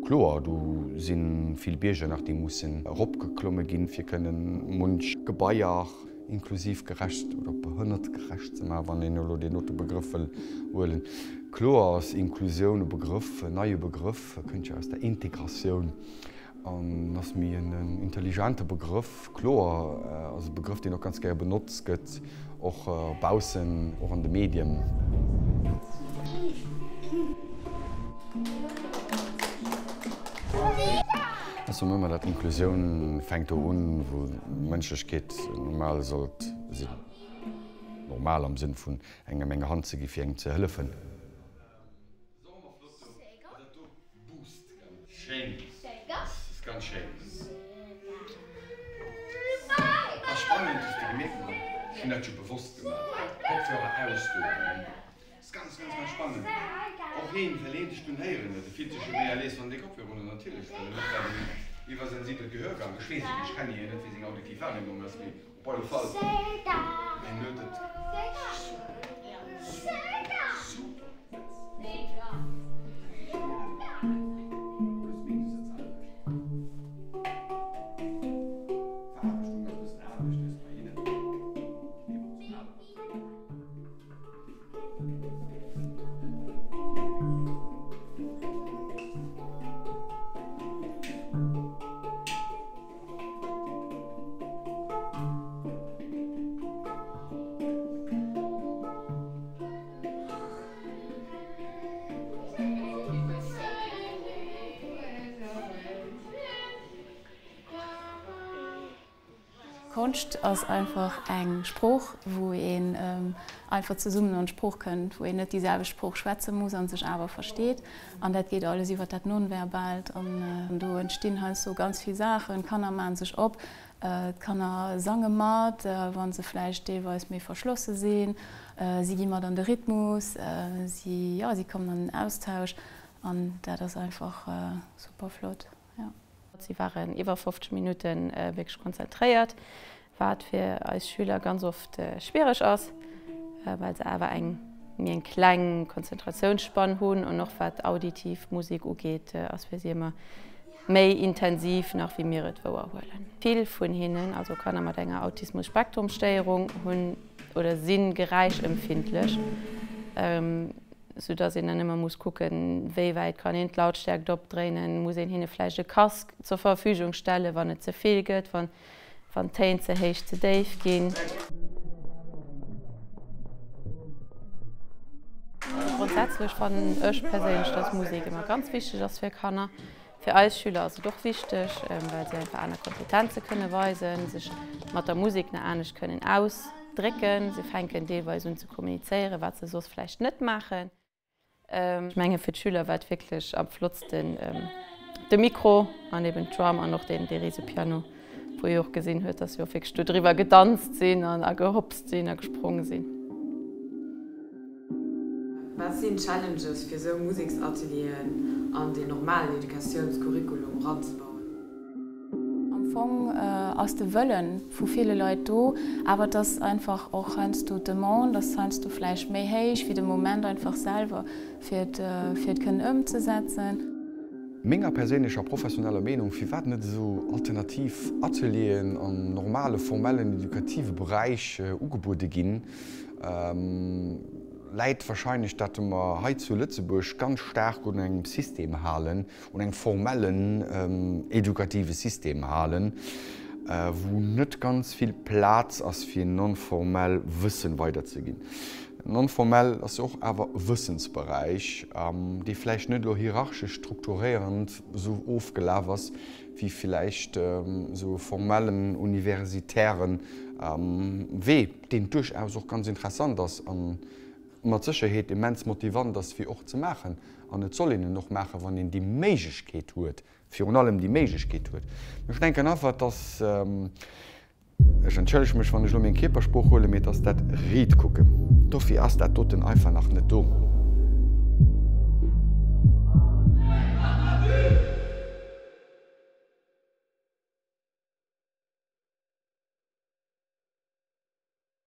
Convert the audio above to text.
Kloer, do si vill Bierger nach, déi mussen eropgeklomme ginn, fir kënnen munch Gebaier inklusiv gerecht oder behënnertgerecht ze maachen, wann een elo deen dote Begrëff wëll huelen. Kloer ass Inklusioun e Begrëff, en neie Begrëff, e kënnt jo aus der Integratioun an ass méi en intelligente Begrëff. Kloer ass e Begrëff, deen och ganz gäre benotzt gëtt, och baussen, och an de Medien. Ech soen ëmmer, dat Inklusioun fänkt do un, wou Mënschlechkeet normal sollt sinn. Normal am Sënn vun engem eng Hand ze gi fir engem ze hëllefen. Ass ganz ganz ganz spannend. Och heen well heen dech dunn héieren huet. E fillt sech jo méi à l'aise wann dee Kopfhörer un huet natierlech, well en huet grad en iwwersensibelt Gehörgang. Ech weess et net, ech kennen hien net wéi seng auditiv Wahrnehmung ass, mee op alle Fall hien huet et super. Super. Plus minus dat selwecht. Veraarbechtung ass e bëssen anescht, ass bei hinnen. Mee bon, se halen. Konscht ass einfach eng Sprooch, wou een einfach zesummen an d'Sprooch kënnt, wou een net déi selwecht Sprooch schwätze muss an sech awer versteet. An dat geet alles iwwer dat Nonverbaalt. An do entstinn heiansdo ganz vill Saachen. D'Kanner maache sech op, d'Kanner sange mat, wa se vläicht deelweis méi verschlosse sinn. Si gi mat an de Rhythmus, si, jo, si kommen an den Austausch. An dat ass einfach super flott, jo. Si waren iwwer 50 Minutte wierklech konzentréiert, wat fir eis Schüler ganz oft schwiereg ass, well se awer eng méi eng kleng Konzentratiounsspann hunn an och wat auditiv Musek ugeet, ass fir si ëmmer méi intensiv nach wéi mir et wouerhuelen. Vill vun hinnen, also Kanner mat enger Autismus-Spektrum-Stéierung, hunn oder si geräischempfindlech. Sou dass een dann ëmmer muss kucken, wéi wäit kann een d'Lautstärkt opdréinen, muss een hinne vläicht e Casque zur Verfügung stellen, wann et ze vill gëtt, wann d'Téin ze héich, ze déif ginn. Grondsätzlech fannen ech perséinlech, dass Musek ëmmer ganz wichteg ass fir Kanner. Fir eis Schüler ass et och wichteg, well si einfach aner Kompetenze kënne weisen, sech mat der Musek nach anescht kënnen ausdrécken. Si fänken deelweis un ze kommunizéieren, wat se soss vläicht net maachen. Ech menge fir d'Schüler war et wierklech am flottsten de Mikro an eben d'Drum an och dee rise Piano, wou ee och gesinn huet, dass si och wierklech do driwwer gedanzt sinn an a gehopst sinn a gesprong sinn. Wat sinn d'Challenges fir sou Museksatelieren an den normalen Educatiounscurriculum eranzebauen? Am Fong ass de Wëllen vu ville Leit do, awer et ass einfach och heiansdo d'Demande ass heiansdo vläicht méi héich wéi de Moment einfach selwer fir et fir et kënnen ëmzesetzen. Menger perséinlecher professioneller Meenung, firwat net esou alternativ Atelieren am normale formellen edukative Beräich ugebuede ginn, läit wahrscheinlech, dat mer hei zu Lëtzebuerg ganz staark un engem System halen, un engem formellen edukative System halen, wou net ganz vill Plaz ass fir non-formell Wëssen weiderzeginn. Non-formell ass jo och awer e Wëssensberäich, dee vläicht net elo hierarchesch strukturéierend esou ofgelaf ass wéi vläicht esou e formellen universitäre Wee, deen duerchaus och ganz interessant ass a mat Sécherheet immens motivant ass fir och ze maachen. An et soll een en och maachen, wann een déi Méiglechkeet huet, virun allem déi Méiglechkeet huet. Ech denken einfach, dass, ech entschëllege mech, wann ech elo meng Kierpersprooch huelen, mee et ass dat Riitkucken. Dofir ass dat doten einfach nach net do.